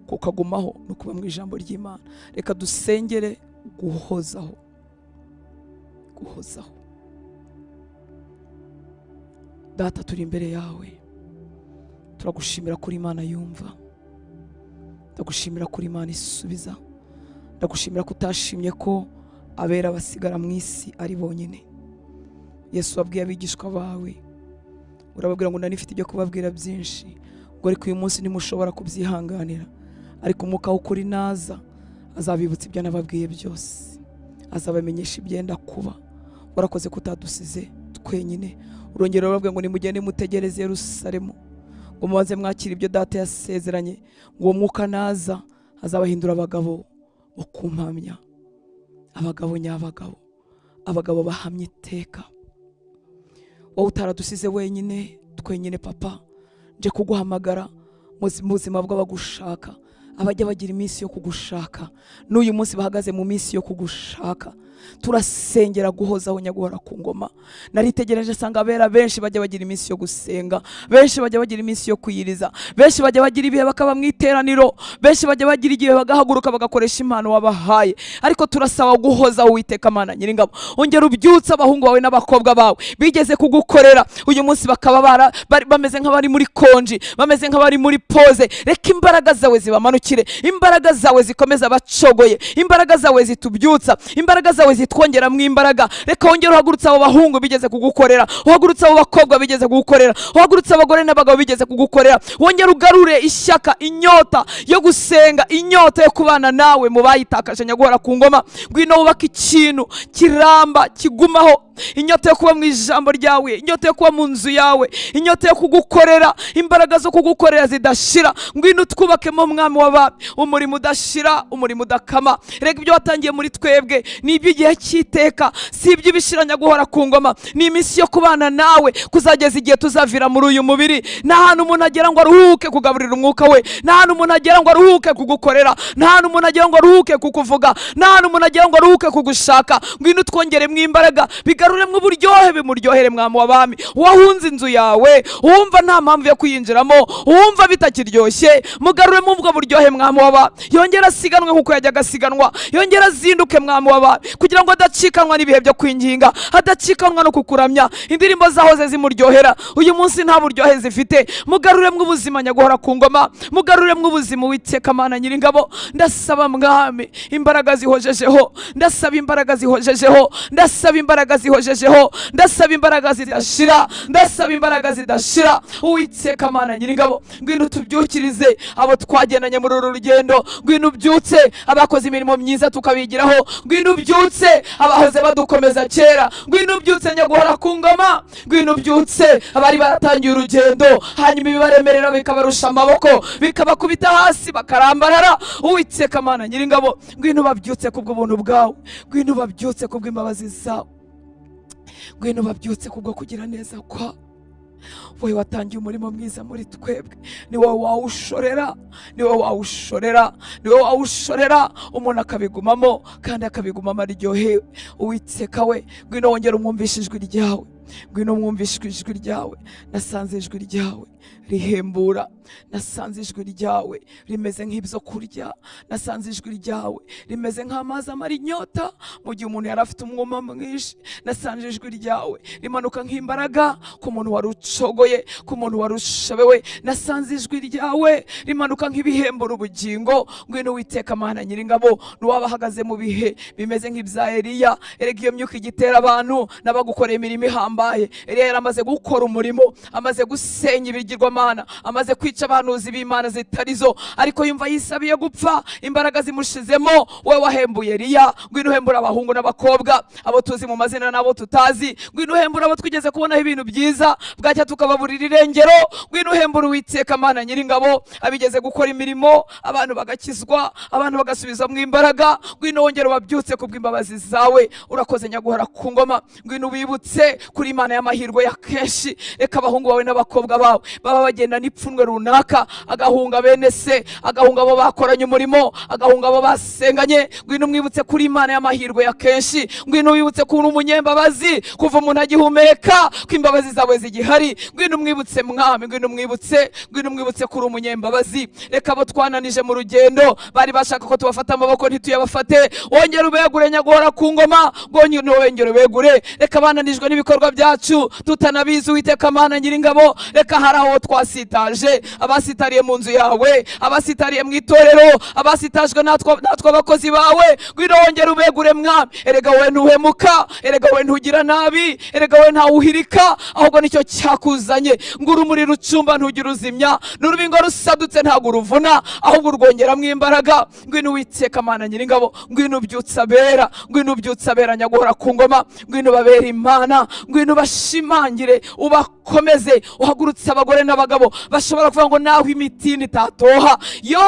kukagumaho no kuba mu ijambo ry'Imana. Reka dusengere guhozaho, guhozaho. Data, turi imbere yawe, turagushimira kuri Imana yumva, ndagushimira kuri Imana isubiza, ndagushimira ko utashimye ko abera basigara mu isi ari bonyine. Yesu wabwiye abigishwa bawe, urababwira ngo nari mfite ibyo kubabwira byinshi, ngo ariko uyu munsi ntimushobora kubyihanganira, ariko umwuka w'ukuri naza azabibutsa ibyo nababwiye byose, azabamenyesha ibyenda kuba. Warakoze kutadusize twenyine. Urongera urababwira ngo nimugende mutegereze Yerusalemu, ngo mubanze mwakira ibyo data yasezeranye, ngo uwo mwuka naza azabahindura abagabo bo kumpamya, abagabo nyabagabo, abagabo bahamye iteka. Wowe utaradusize wenyine twenyine, papa, nje kuguhamagara mu buzima bw'abagushaka, abajya bagira iminsi yo kugushaka, n'uyu munsi bahagaze mu minsi yo kugushaka. Turasengera guhozaho nyaguhora ku ngoma. Naritegereje sanga abera benshi bajya bagira iminsi yo gusenga, benshi bajya bagira iminsi yo kwiyiriza, benshi bajya bagira ibihe bakaba mu iteraniro, benshi bajya bagira igihe bagahaguruka bagakoresha impano wabahaye. Ariko turasaba guhozaho Uwiteka Mana Nyiringabo, ongera ubyutse abahungu bawe n'abakobwa bawe bigeze kugukorera, uyu munsi bakaba bameze nk'abari muri konji, bameze nk'abari muri pose. Reka imbaraga zawe zibamanukire, imbaraga zawe zikomeza abacogoye, imbaraga zawe zitubyutsa, imbaraga zawe zitwongera mu imbaraga. Reka wongere uhagurutse abo bahungu bigeze kugukorera, uhagurutse abo bakobwa bigeze kugukorera, uhagurutse abagore n'abagabo bigeze kugukorera. Wongere ugarure ishyaka, inyota yo gusenga, inyota yo kubana nawe mu bayitakaje nyaguhora ku ngoma. Ngwino wubake ikintu kiramba kigumaho, inyota yo kuba mu ijambo ryawe, inyota yo kuba mu nzu yawe, inyota yo kugukorera, imbaraga zo kugukorera zidashira. Ngwino utwubakemo mwami w'abami, umurimo udashira, umurimo udakama. Reka ibyo watangiye muri twebwe ni iby'igihe cy'iteka, si iby'ibishiranya guhora ku ngoma. Ni iminsi yo kubana nawe kuzageza igihe tuzavira muri uyu mubiri. Nta hantu umuntu agera ngo aruhuke kugaburira umwuka we, nta hantu umuntu agera ngo aruhuke kugukorera, nta hantu umuntu agera ngo aruhuke kukuvuga, nta hantu umuntu agera ngo aruhuke kugushaka. Ngwino utwongeremo imbaraga, bigaruke Mugaruremo uburyohe, bimuryohere mwami w'abami. Wahunze inzu yawe, wumva nta mpamvu yo kuyinjiramo, wumva bitakiryoshye, mugaruremo ubwo buryohe mwami w'abami. Yongera asiganwe nk'uko yajyaga asiganwa, yongera azinduke mwami w'abami, kugira ngo adacikanwa n'ibihe byo kwinginga, adacikanwa no kukuramya. Indirimbo zahoze zimuryohera uyu munsi nta buryohe zifite. Mugaruremo ubuzima nyaguhora ku ngoma, mugaruremo ubuzima Uwiteka Mana Nyiringabo. Ndasaba mwami imbaraga zihojejeho, ndasaba imbaraga zihojejeho, ndasaba imbaraga zihojejeho, ndasaba imbaraga zidashira, ndasaba imbaraga zidashira. Uwiteka Mana Nyiringabo, ngwino utubyukirize abo twagendanye muri uru rugendo, ngwino ubyutse abakoze imirimo myiza tukabigiraho, ngwino ubyutse abahoze badukomeza kera, ngwino ubyutse nyaguhora ku ngoma, ngwino ubyutse abari baratangiye urugendo hanyuma ibibaremerera bikabarusha amaboko, bikabakubita hasi bakarambarara. Uwiteka Mana Nyiringabo, ngwino babyutse kubw'ubuntu bwawe, ngwino babyutse kubw'imbabazi zawe, ngwino babyutse kubwo kugira neza kwawe. Wowe watangiye umurimo mwiza muri twebwe, ni wowe wawushorera, ni wowe wawushorera, ni wowe wawushorera umuntu akabigumamo kandi akabigumamo aryohewe. Uwiteka we, ngwino wongere umwumvishe ijwi ryawe, ngwino mwumvishe ijwi ryawe. Nasanze ijwi ryawe rihembura, nasanze ijwi ryawe rimeze nk'ibyo kurya, nasanze ijwi ryawe rimeze nk'amazi amara inyota mu gihe umuntu yari afite umwuma mwinshi, nasanze ijwi ryawe rimanuka nk'imbaraga ku muntu wari ucogoye, ku muntu wari ushobewe, nasanze ijwi ryawe rimanuka nk'ibihembura ubugingo. Ngwino Uwiteka Mana Nyiringabo, n'uwaba ahagaze mu bihe bimeze nk'ibya Eliya. Erega iyo myuka igitera abantu n'abagukoreye imirimo ihambaye. Eliya yari amaze gukora umurimo, amaze gusenya ibigirwamana, amaze kwica abahanuzi b'imana zitari zo, ariko yumva yisabiye gupfa, imbaraga zimushizemo. Wowe wahembuye Eliya, ngwino uhembura abahungu n'abakobwa, abo tuzi mu mazina n'abo tutazi, ngwino uhembura abo twigeze kubonaho ibintu byiza bwacya tukababurira irengero. Ngwino uhembura Uwiteka Mana Nyiringabo, abigeze gukora imirimo abantu bagakizwa, abantu bagasubizamo imbaraga, ngwino wongere ubabyutse kubw'imbabazi zawe. Urakoze nyaguhora ku ngoma, ngwino ubibutse kuri Imana y'amahirwe ya kenshi. Reka abahungu bawe n'abakobwa bawe baba bagenda n'ipfunwe runaka, agahunga bene se, agahunga abo bakoranye umurimo, agahunga abo basenganye, ngwino umwibutse kuri Imana y'amahirwe ya kenshi. Ngwino wibutse ko uri umunyembabazi kuva umuntu agihumeka, ko imbabazi zawe zigihari. Ngwino umwibutse mwami, ngwino umwibutse, ngwino umwibutse ko uri umunyembabazi. Reka abo twananije mu rugendo bari bashaka ko tubafata amaboko ntituyabafate, wongere ubegure nyaguhora ku ngoma, wongere ubegure. Reka bananijwe n'ibikorwa byacu tutanabizi, Uwiteka Mana Nyiringabo, reka hari aho twasitaje, abasitariye mu nzu yawe, abasitariye mu itorero, abasitajwe natwe abakozi bawe, ngwino wongere ubegure mwami. Erega wowe ntuhemuka, erega wowe ntugira nabi, erega wowe ntawuhirika, ahubwo nicyo cyakuzanye. Ngo urumuri rucumba ntugira uzimya, n'urubingo rusadutse ntabwo uruvuna, ahubwo urwongeramo imbaraga. Ngwino Uwiteka Mana Nyiringabo, ngwino ubyutse abera, ngwino ubyutse abera nyaguhora ku ngoma, ngwino babere Imana, ngwino ubashimangire, ubakomeze, uhagurutse abagore n'abagabo bashobora kuvuga ngo naho imitini itatoha, yo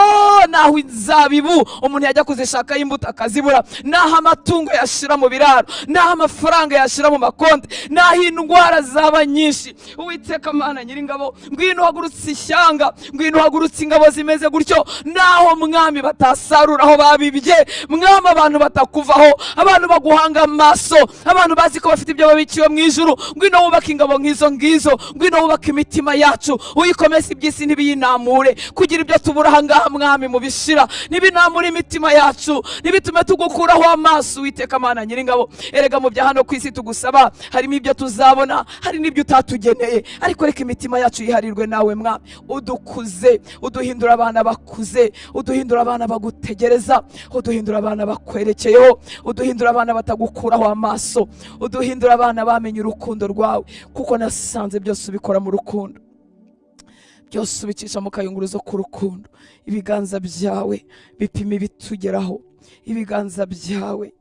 naho inzabibu umuntu yajya kuzishakaho imbuto akazibura, naho amatungo yashira mu biraro, naho amafaranga yashira mu makonti, naho indwara zaba nyinshi, Uwiteka Mana Nyiringabo, ngwino uhagurutse ishyanga, ngwino uhagurutse ingabo zimeze gutyo. Naho mwami batasarura aho babibye, mwami abantu batakuvaho, abantu baguhanga amaso, abantu bazi ko bafite ibyo babikiwe mu ijuru, ngwino wubake ingabo nk'izo ngizo, ngwino wubake imitima yacu, uyikomeze iby'isi ntibiyinamure, kugira ibyo tubura ahangaha mwami mubishira ntibinamure imitima yacu, ntibitume tugukuraho amaso. Uwiteka Mana Nyiringabo, erega mu bya hano ku isi tugusaba harimo ibyo tuzabona, hari n'ibyo utatugeneye, ariko reka imitima yacu yiharirwe nawe mwami. Udukuze, uduhindura abana bakuze, uduhindura abana bagutegereza, uduhindura abana bakwerekeyeho, uduhindura abana batagukuraho amaso, uduhindura abana bamenye urukundo rwawe, kuko nasanze byose ubikora mu rukundo, byose ubicisha mu kayunguruzo k'urukundo. Ibiganza byawe bipima ibitugeraho, ibiganza byawe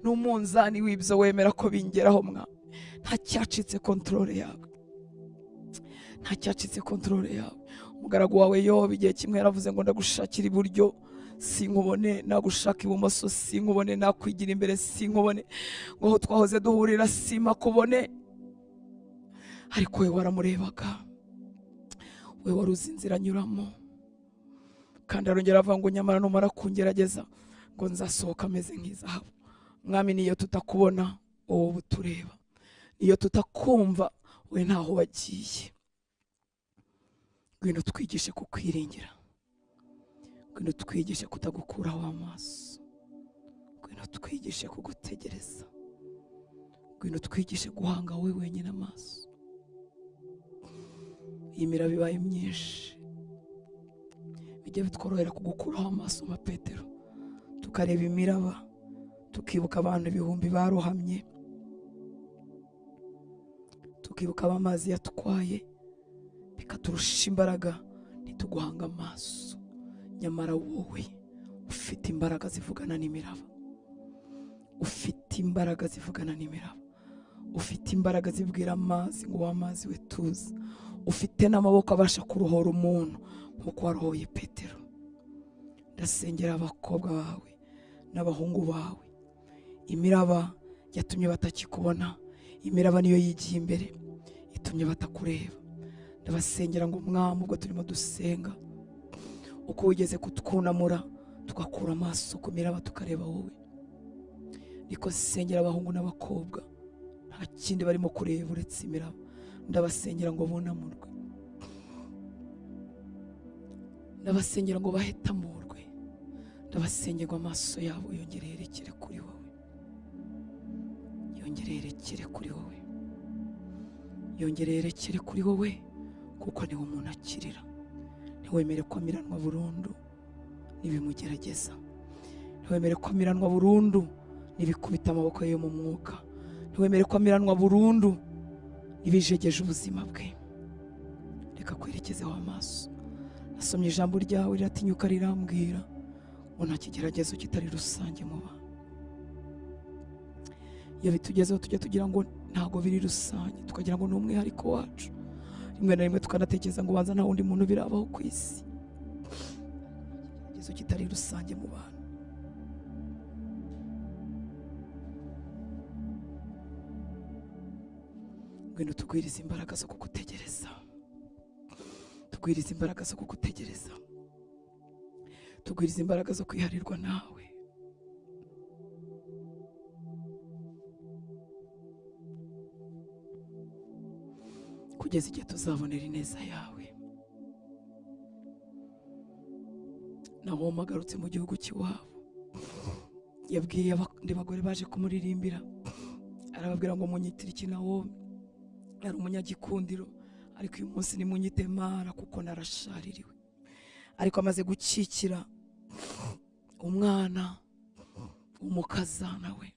ni umunzani w'ibyo wemera ko bingeraho mwa. Nta cyacitse contrôle yawe, nta cyacitse contrôle yawe. Umugaragu wawe Yobu igihe kimwe yaravuze ngo ndagushakira iburyo sinkubone, nagushaka ibumoso sinkubone, nakwigira imbere sinkubone, ngo aho twahoze duhurira simakubone. Ariko we waramurebaga, we wari uzi inzira anyuramo. Kandi arongera avuga ngo nyamara numara kungerageza ngo nzasohoka ameze nk'izahabu. Mwami, niyo tutakubona Wowe utureba, niyo tutakumva we ntaho wagiye. Ngwino twigishe kukwiringira, ngwino twigishe kutagukuraho amaso, ngwino twigishe kugutegereza, ngwino twigishe guhanga wowe wenyine amaso. Iyi miraba ibaye myinshi, bijya bitworohera kugukuraho amaso nka Petero, tukareba imiraba, tukibuka abantu ibihumbi barohamye, tukibuka amazi yatwaye, bikaturusha imbaraga ntituguhanga amaso. Nyamara wowe ufite imbaraga zivugana n'imiraba, ufite imbaraga zivugana n'imiraba, ufite imbaraga zibwira amazi ngo amazi we tuza, ufite n'amaboko abasha kurohora umuntu nk'uko warohoye Petero. Ndasengera abakobwa bawe n'abahungu bawe, imiraba yatumye batakikubona, imiraba niyo yigiye imbere itumye batakureba. Ndabasengera ngo Mwami, ubwo turimo dusenga, uko wigeze kutwunamura tugakura amaso ku miraba tukareba wowe, niko sengera abahungu n'abakobwa nta kindi barimo kureba uretse imiraba. Ndabasengera ngo bunamurwe, ndabasengera ngo bahetamurwe, ndabasengera ngo amaso yabo yongere yerekere kuri wowe, yongere yerekere kuri wowe, yongere yerekere kuri wowe, kuko niwe umuntu akirira. Ntiwemere ko amiranwa burundu n'ibimugerageza, ntiwemere ko amiranwa burundu n'ibikubita amaboko ye mu mwuka, ntiwemere ko amiranwa burundu n'ibijegeje ubuzima bwe. Reka kwerekezeho amaso. Nasomye ijambo ryawe riratinyuka rirambwira ngo nta kigeragezo kitari rusange mu bantu. Iyo bitugezeho tujya tugira ngo ntabwo biri rusange, tukagira ngo ni umwihariko wacu, rimwe na rimwe tukanatekereza ngo banza nta wundi muntu birabaho ku isi. Ikigeragezo kitari rusange mu bantu. Ngwino tugwirize imbaraga zo kugutegereza, tugwirize imbaraga zo kugutegereza, tugwirize imbaraga zo kwiharirwa nawe. Kugeza igihe tuzabonera ineza yawe. Nawomi agarutse mu gihugu cy'iwabo, yabwiye abandi bagore baje kumuririmbira, arababwira ngo munyitire iki Nawomi? Yari umunyagikundiro, ariko uyu munsi nimunyite Mara kuko narashaririwe. Ariko amaze gukikira umwana w'umukazana we,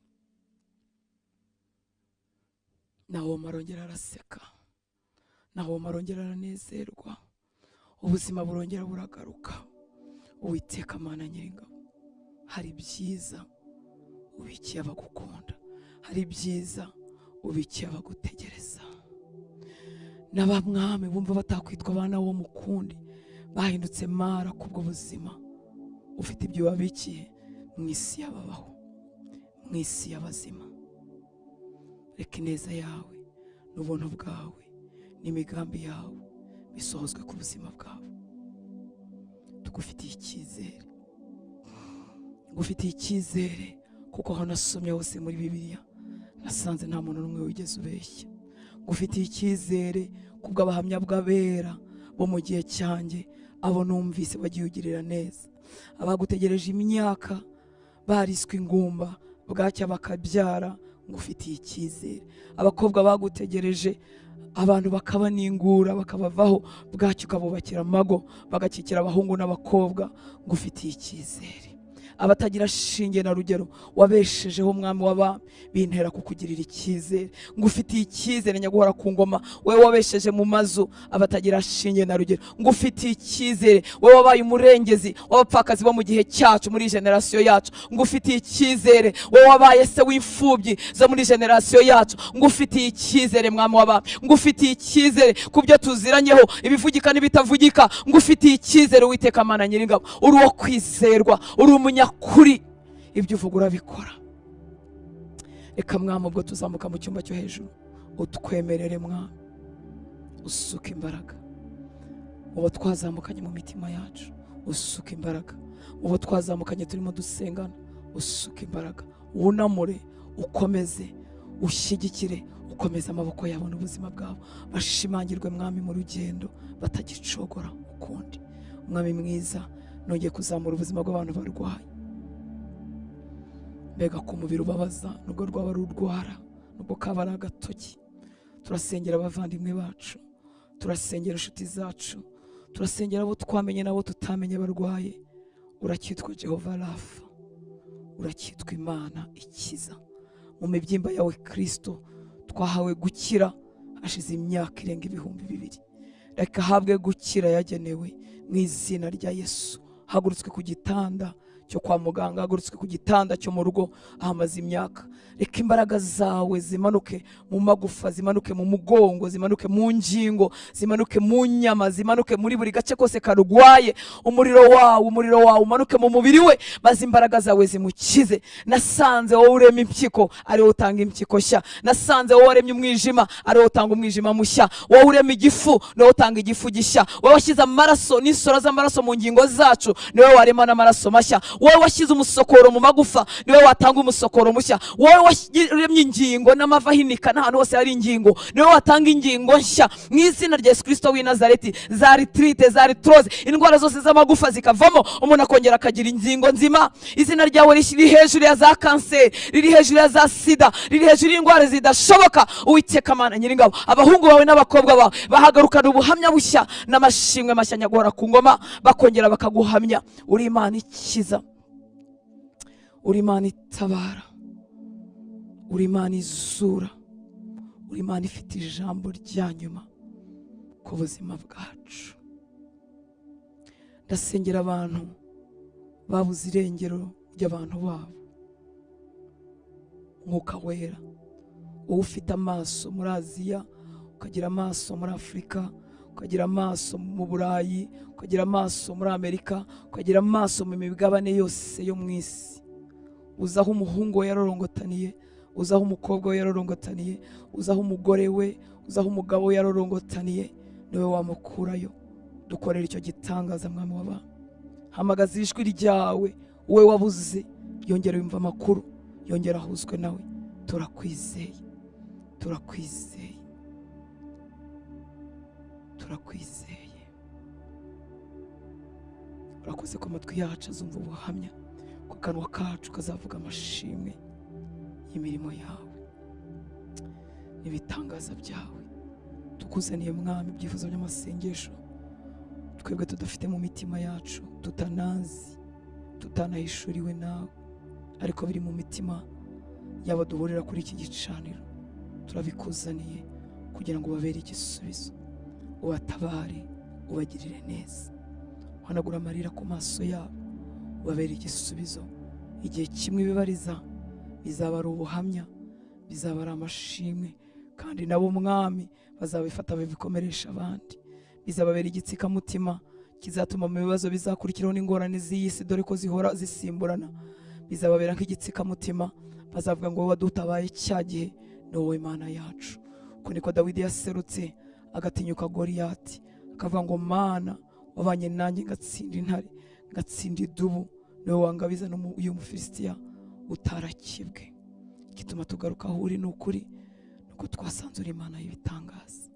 Nawomi arongera araseka, Nawomi arongera aranezerwa, ubuzima burongera buragaruka. Uwiteka Mana Nyiringabo, hari ibyiza ubikiye abagukunda, hari ibyiza ubikiye abagutegereza. N'abamwami bumva batakwitwa abana wo mukundi bahindutse Mara kubwo buzima ufite ibyo wabikiye mu isi y'ababaho, mu isi y'abazima. Reka ineza yawe n'ubuntu bwawe n'imigambi yawe bisohozwe ku buzima bwawe. Tugufitiye icyizere, ngufitiye icyizere, kuko aho nasomye hose muri Bibiliya nasanze nta muntu n'umwe wigeze ubeshya. Ngufitiye icyizere kubw'abahamya bw'abera bo mu gihe cyanjye, abo numvise bagiye ugirira neza, abagutegereje imyaka bariswe ingumba bwacya bakabyara, ngufitiye icyizere. Abakobwa bagutegereje abantu bakabaningura bakabavaho, bwacya ukabubakira amago bagakikira abahungu n'abakobwa, ngufitiye icyizere. Abatagira shinge na rugero wabeshejeho Mwami w'abami, bintera kukugirira icyizere. Ngufitiye icyizere nyaguhora ku ngoma, wewe wabesheje mu mazu abatagira shinge na rugero. Ngufitiye icyizere wewe wabaye umurengezi w'abapfakazi bo mu gihe cyacu muri generasiyo yacu. Ngufitiye icyizere wewe wabaye se w'imfubyi zo muri generasiyo yacu. Ngufitiye icyizere Mwami w'abami, ngufitiye icyizere ku byo tuziranyeho ibivugika n'ibitavugika. Ngufitiye icyizere Uwiteka Mana Nyiringabo, uri uwo kwizerwa, uri umunyakuri, ibyo uvuga urabikora. Reka Mwami ubwo tuzamuka mu cyumba cyo hejuru, utwemerere Mwami, usuke imbaraga mu bo twazamukanye mu mitima yacu, usuke imbaraga mu bo twazamukanye turimo dusengana, usuke imbaraga, wunamure, ukomeze, Ushyigikire, ukomeze amaboko yabo n'ubuzima bwabo, bashimangirwe Mwami mu rugendo, batagicogora ukundi. Mwami mwiza, nongeye kuzamura ubuzima bw'abantu barwaye, mbega ku mubiri ubabaza, nubwo rwaba rurwara, nubwo kaba ari agatoki. Turasengera abavandimwe bacu, turasengera inshuti zacu, turasengera abo twamenye n'abo tutamenye barwaye. Uracyitwa Jehova Rafa, uracyitwa Imana ikiza. Mu mibyimba yawe Kristo twahawe gukira, hashize imyaka irenga 2000. Reka ahabwe gukira yagenewe mu izina rya Yesu. Hagurutswe ku gitanda cyo kwa muganga, hagurutswe ku gitanda cyo mu rugo ahamaze imyaka. Reka imbaraga zawe zimanuke mu magufa, zimanuke mu mugongo, zimanuke mu ngingo, zimanuke mu nyama, zimanuke muri buri gace kose karwaye. Umuriro wawe, umuriro wawe umanuke mu mubiri we, maze imbaraga zawe zimukize. Nasanze wowe urema impyiko ari wowe utanga impyiko nshya. Nasanze wowe waremye umwijima ari wowe utanga umwijima mushya. Wowe urema igifu ni wowe utanga igifu gishya. Wowe washyize amaraso n'insoro z'amaraso mu ngingo zacu, ni wowe warema n'amaraso mashya. Wowe washyize umusokoro mu magufa, ni wowe watanga umusokoro mushya. Wowe waremye ingingo n'amavi ahinika n'ahantu hose hari ingingo, ni wowe watanga ingingo nshya mu izina rya Yesu Kristo w'i Nazareti. Za arthrite, za arthrose, indwara zose z'amagufa zikavamo, umuntu akongera akagira ingingo nzima. Izina ryawe riri hejuru ya za kanseri, riri hejuru ya za sida, riri hejuru y'indwara zidashoboka. Uwiteka Mana Nyiringabo, abahungu bawe n'abakobwa bawe bahagarukana ubuhamya bushya n'amashimwe mashya nyagora ku ngoma, bakongera bakaguhamya. Uri Imana ikiza, uri Imana itabara, uri Imana izura, uri Imana ifite ijambo rya nyuma ku buzima bwacu. Ndasengera abantu babuze irengero ry'abantu babo. Mwuka Wera, wowe ufite amaso muri Aziya, ukagira amaso muri Afurika, ukagira amaso mu Burayi, ukagira amaso muri Amerika, ukagira amaso mu migabane yose yo mu isi, uzi aho umuhungu we yarorongotaniye, uzi aho umukobwa we yarorongotaniye, uzi aho umugore we, uzi aho umugabo we yarorongotaniye, niwe wamukurayo. Dukorera icyo gitangaza, Mwami w'abantu. Hamagaza ijwi ryawe, wowe wabuze yongera yumva amakuru, yongera ahuzwe nawe. Turakwizeye, turakwizeye, turakwizeye. Urakoze ko amatwi yacu azumva ubuhamya, ko akanwa kacu kazavuga amashimwe y'imirimo yawe n'ibitangaza byawe. Tukuzaniye Mwami ibyifuzo by'amasengesho twebwe tudafite mu mitima yacu, tutanazi, tutanahishuriwe nawe, ariko biri mu mitima yaba duhurira kuri iki gicaniro. Turabikuzaniye kugira ngo ubabere igisubizo, ubatabare, ubagirire neza, uhanagura amarira ku maso yabo, ubabere igisubizo. Igihe kimwe ibibariza bizaba ari ubuhamya, bizaba ari amashimwe, kandi nabo Mwami bazabifata babikomeresha abandi. Bizababera igitsikamutima kizatuma mu bibazo bizakurikiraho n'ingorane z'iyi si, dore ko zihora zisimburana, bizababera nk'igitsikamutima. Bazavuga ngo: "Wowe wadutabaye cya gihe, ni wowe Mana yacu." Uko niko Dawidi yaserutse agatinyuka Goriyati, akavuga ngo: "Mana wabanye nanjye ngatsinda intare, ngatsinda idubu, niwe wangabiza n'uyu Mufilisitiya utarakibwe." Igituma tugaruka aho uri ni ukuri, nuko twasanze uri Imana y'ibitangaza.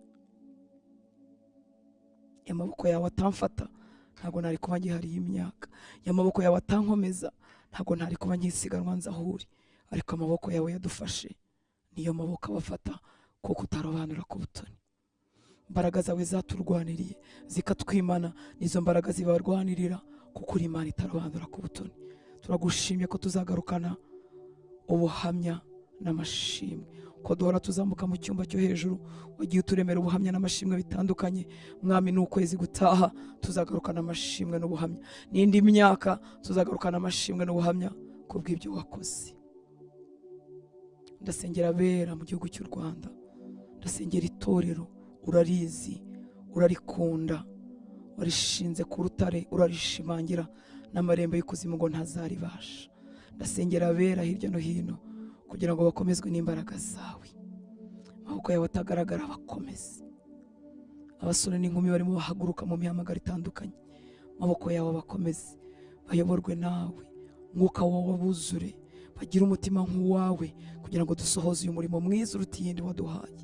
Amaboko yawe atamfata, ntabwo nari kuba ngihariye imyaka. Amaboko yawe atankomeza, ntabwo ntari kuba nkisiganwa nza aho uri. Ariko amaboko yawe yadufashe, niyo maboko abafata, kuko utarobanura ku butoni. Imbaraga zawe zaturwaniriye zikatwimana, nizo mbaraga zibarwanirira, kuko uri Imana itarobanura ku butoni. Turagushimye ko tuzagarukana ubuhamya n'amashimwe, ko duhora tuzamuka mu cyumba cyo hejuru. Wagiye uturemera ubuhamya n'amashimwe bitandukanye, Mwami. Ni ukwezi gutaha tuzagarukana amashimwe n'ubuhamya, n'indi myaka tuzagarukana amashimwe n'ubuhamya ku bw'ibyo wakoze. Ndasengera abera mu gihugu cy'u Rwanda, ndasengera itorero. Urarizi, urarikunda, warishinze ku rutare, urarishimangira, n'amarembo y'ikuzimu ngo ntazaribasha. Ndasengera abera hirya no hino kugira ngo bakomezwe n'imbaraga zawe, amaboko yawe atagaragara bakomeze. Abasore n'inkumi barimo bahaguruka mu mihamagaro itandukanye, amaboko yawe bakomeze, bayoborwe nawe, Mwuka wawe abuzure. Bagira umutima nk'uwawe kugira ngo dusohoze uyu murimo mwiza uruta iyindi waduhaye.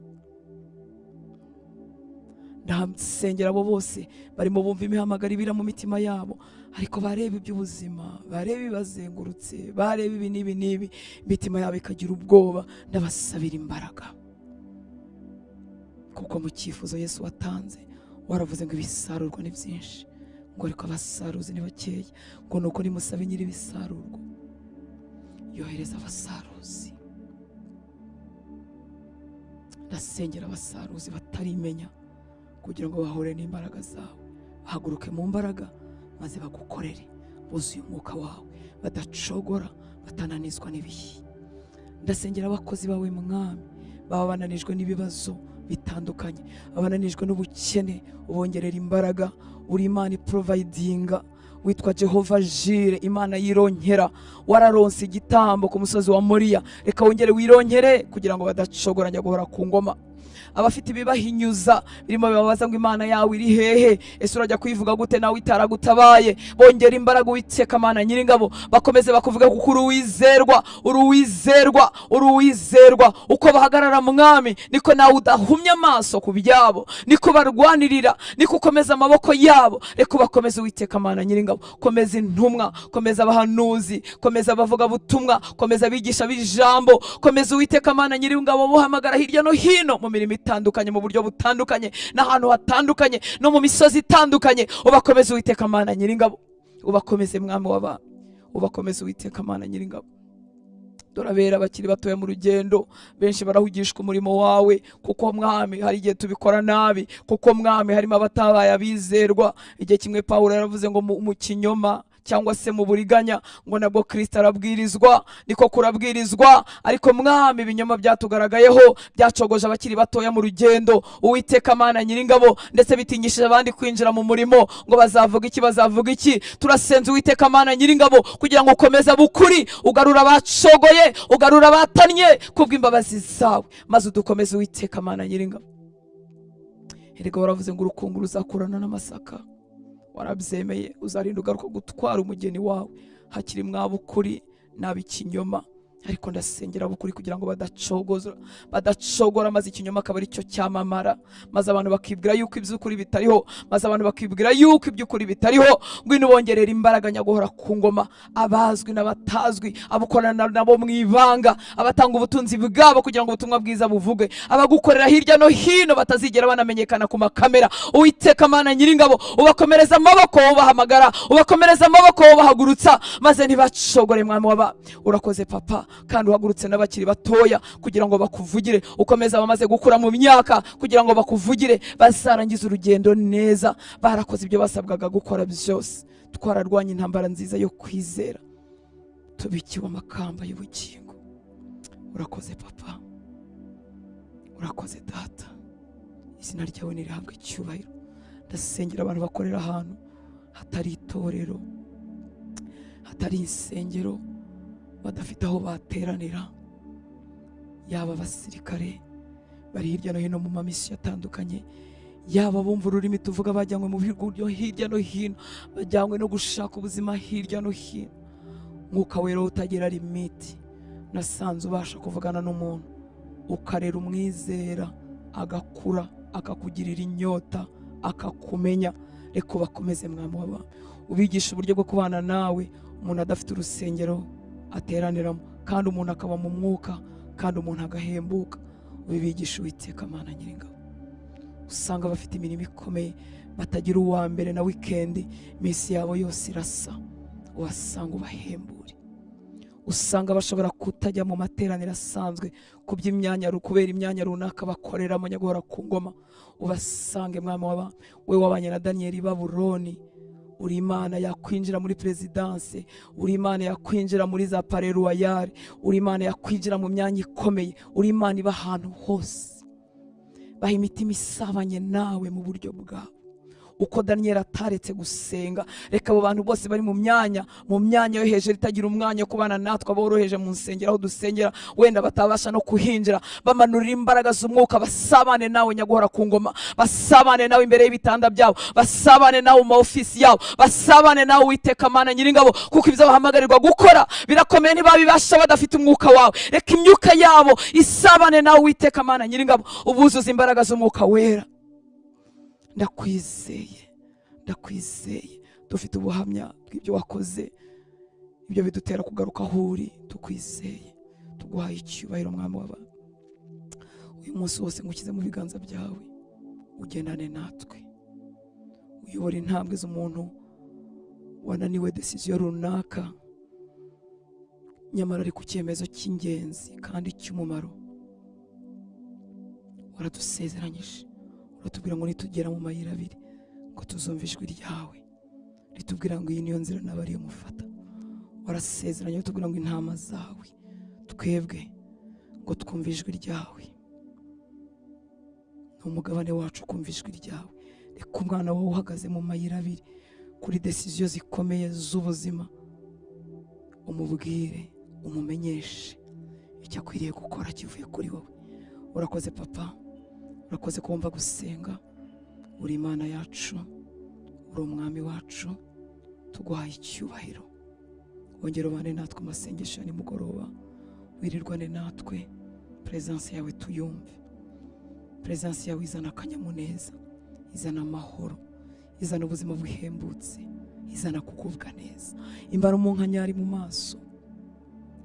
Ndasengera abo bose barimo bumva imihamagaro ibira mu mitima yabo, ariko bareba iby'ubuzima, bareba ibibazengurutse, bareba ibi n'ibi n'ibi, imitima yabo ikagira ubwoba. Ndabasabira imbaraga, kuko mu cyifuzo Yesu watanze waravuze ngo ibisarurwa ni byinshi, ngo ariko abasaruzi ni bakeya, ngo nuko nimusabe nyiri ibisarurwa yohereza abasaruzi. Ndasengera abasaruzi batarimenya kugira ngo bahure n'imbaraga zawe, bahaguruke mu mbaraga maze bagukorere buzuye umwuka wawe, badacogora, batananizwa n'ibihe. Ndasengera abakozi bawe Mwami, baba bananijwe n'ibibazo bitandukanye, abananijwe n'ubukene, ubongerera imbaraga. Uri Imana iprovidinga, witwa Jehova Jire, Imana yironkera. Wararonse igitambo ku musozi wa Moriya, reka wongere wironkere kugira ngo badacogora njya guhora ku ngoma. Abafite ibibahinyuza birimo bibabaza ngo Imana yawe iri hehe? Ese urajya kuyivuga gute nawe itaragutabaye? Bongera imbaraga Uwiteka Mana Nyiringabo, bakomeze bakuvuga kuko uri uwizerwa, uri uwizerwa, uri uwizerwa. Uko bahagarara Mwami, niko nawe udahumya amaso ku byabo, niko barwanirira, niko ukomeza amaboko yabo. Reka ubakomeze Uwiteka Mana Nyiringabo. Komeza intumwa, komeza abahanuzi, komeza abavugabutumwa, komeza abigisha b'ijambo, komeza Uwiteka Mana Nyiringabo buhamagara hirya no hino mu mirimo itandukanye, mu buryo butandukanye, n'ahantu hatandukanye, no mu misozi itandukanye. Ubakomeze Uwiteka Mana Nyiringabo, ubakomeze Mwami w'abami, ubakomeze Uwiteka Mana Nyiringabo. Dore abera bakiri batoya mu rugendo, benshi barahugishwa umurimo wawe, kuko Mwami hari igihe tubikora nabi, kuko Mwami harimo abatabaye abizerwa. Igihe kimwe Pawulo yaravuze ngo mu kinyoma cyangwa se mu buriganya, ngo nabwo Kristo arabwirizwa, niko kurabwirizwa. Ariko Mwami ibinyoma byatugaragayeho byacogoje abakiri batoya mu rugendo, Uwiteka Mana Nyiringabo, ndetse bitinyishije abandi kwinjira mu murimo, ngo bazavuga iki, bazavuga iki. Turasenze Uwiteka Mana Nyiringabo kugira ngo ukomeze abukuri, ugarura abacogoye, ugarura abatannye kubw'imbabazi zawe, maze udukomeze Uwiteka Mana Nyiringabo. Erega waravuze ngo urukungu ruzakurana n'amasaka, warabyemeye, uzarinda ugaruka gutwara umugeni wawe. Hakiri mwabukuri n'ab'ikinyoma, ariko ndasengera abukuri kugira ngo badacogora, maze ikinyoma akaba aricyo cyamamara, maze abantu bakibwira yuko iby'ukuri bitariho, maze abantu bakibwira yuko iby'ukuri bitariho. Ngwino ubongerera imbaraga nyaguhora ku ngoma, abazwi n'abatazwi, abukorana nabo mu ibanga, abatanga ubutunzi bwabo kugira ngo ubutumwa bwiza buvuge, abagukorera hirya no hino batazigera banamenyekana ku makamera. Uwiteka Mana Nyiringabo, ubakomereza amaboko, ubahamagara, ubakomereza amaboko, ubahagurutsa, maze ntibacogore Mwami w'abami. Urakoze Papa, kandi uhagurutse n'abakiri batoya kugira ngo bakuvugire, ukomeze abamaze gukura mu myaka kugira ngo bakuvugire, bazarangize urugendo neza, barakoze ibyo basabwaga gukora byose. Twararwanye intambara nziza yo kwizera, tubikiwe amakamba y'ubugingo. Urakoze Papa, urakoze Data, izina ryawe nirihabwe icyubahiro. Ndasengera abantu bakorera ahantu hatari itorero, hatari insengero, badafite aho bateranira, yaba abasirikare bari hirya no hino mu mamisiyo atandukanye, yaba bumva ururimi tuvuga bajyanywe mu bihugu byo hirya no hino, bajyanywe no gushaka ubuzima hirya no hino. Mwuka Wera utagira limiti, nasanze ubasha kuvugana n'umuntu ukarera umwizera agakura, akakugirira inyota, akakumenya. Reka ubakomeze Mwami w'abami, ubigisha uburyo bwo kubana nawe, umuntu adafite urusengero ateraniramo, kandi umuntu akaba mu mwuka, kandi umuntu agahembuka. Ubibigisha Uwiteka Mana Nyiringabo. Usanga bafite imirimo ikomeye, batagira uwa mbere na wikendi, iminsi yabo yose irasa. Ubasanga ubahembure. Usanga bashobora kutajya mu materaniro asanzwe kuby'imyanya, kubera imyanya runaka bakoreramo nyaguhora ku ngoma. Ubasange Mwami w'abami, we wabanye na Daniyeli i Babuloni. Uri Imana yakwinjira muri perezidanse, uri Imana yakwinjira muri za Palais Royal, uri Imana yakwinjira mu myanya ikomeye, uri Imana iba ahantu hose. Baha imitima isabanye nawe mu buryo bwawe, Uko Daniyeli ataretse gusenga, reka abo bantu bose bari mu myanya yo hejuru itagira umwanya wo kubana natwe, aboroheje mu nsengero aho dusengera, wenda batabasha no kuhinjira, bamanurira imbaraga z'umwuka, basabane nawe nyaguhora ku ngoma, basabane nawe imbere y'ibitanda byabo, basabane nawe mu ma ofisi yabo, basabane nawe, Uwiteka Mana Nyiringabo, kuko ibyo bahamagarirwa gukora birakomeye, ntibabibasha badafite umwuka wawe. Reka imyuka yabo isabane nawe, Uwiteka Mana Nyiringabo, ubuzuza imbaraga z'Umwuka Wera. Ndakwizeye, ndakwizeye. Dufite ubuhamya bw'ibyo wakoze, ibyo bidutera kugaruka aho uri tukwizeye, tuguhaye icyubahiro. Mwami w'abantu, uyu munsi wose ngushyize mu biganza byawe, ugendane natwe, uyobora intambwe z'umuntu wananiwe décision runaka, nyamara ari ku cyemezo cy'ingenzi kandi cy'umumaro. Waradusezeranyije, uratubwira ngo nitugera mu mayira abiri ngo tuzumve ijwi ryawe ritubwira ngo iyi niyo nzira nawe ariyo mufata. Warasezeranye utubwira ngo intama zawe twebwe ngo twumve ijwi ryawe, ni umugabane wacu kumva ijwi ryawe. Reka umwana wawe uhagaze mu mayira abiri kuri décision zikomeye z'ubuzima, umubwire, umumenyeshe icyo akwiriye gukora kivuye kuri wowe. Urakoze Papa, urakoze kumva gusenga. Uri Imana yacu, uri Umwami wacu, tuguhaye icyubahiro. Wongere ubane natwe amasengesho ya nimugoroba, wirirwane natwe, presence yawe tuyumve. Presence yawe izana akanyamuneza, izana amahoro, izana ubuzima buhembutse, izana kugubwa neza, imara umunkanyari mu maso,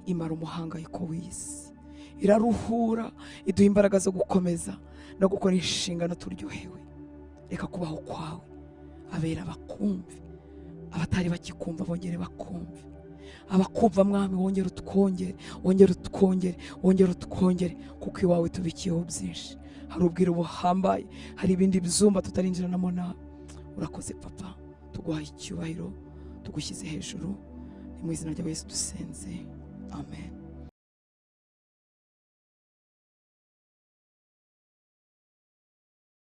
imara umuhangayiko w'isi, iraruhura, iduha imbaraga zo gukomeza no gukora inshingano turyohewe. Reka kubaho kwawe abera bakumve, abatari bakikumva bongere bakumve, abakumva Mwami wongere utwongere, wongere utwongere, wongere utwongere, kuko iwawe tubikiyeho byinshi. Hari ubwiru buhambaye, hari ibindi byumba tutarinjiranamo nawe. Urakoze Papa, tuguhaye icyubahiro, tugushyize hejuru. Ni mu izina rya Yesu dusenze, amen.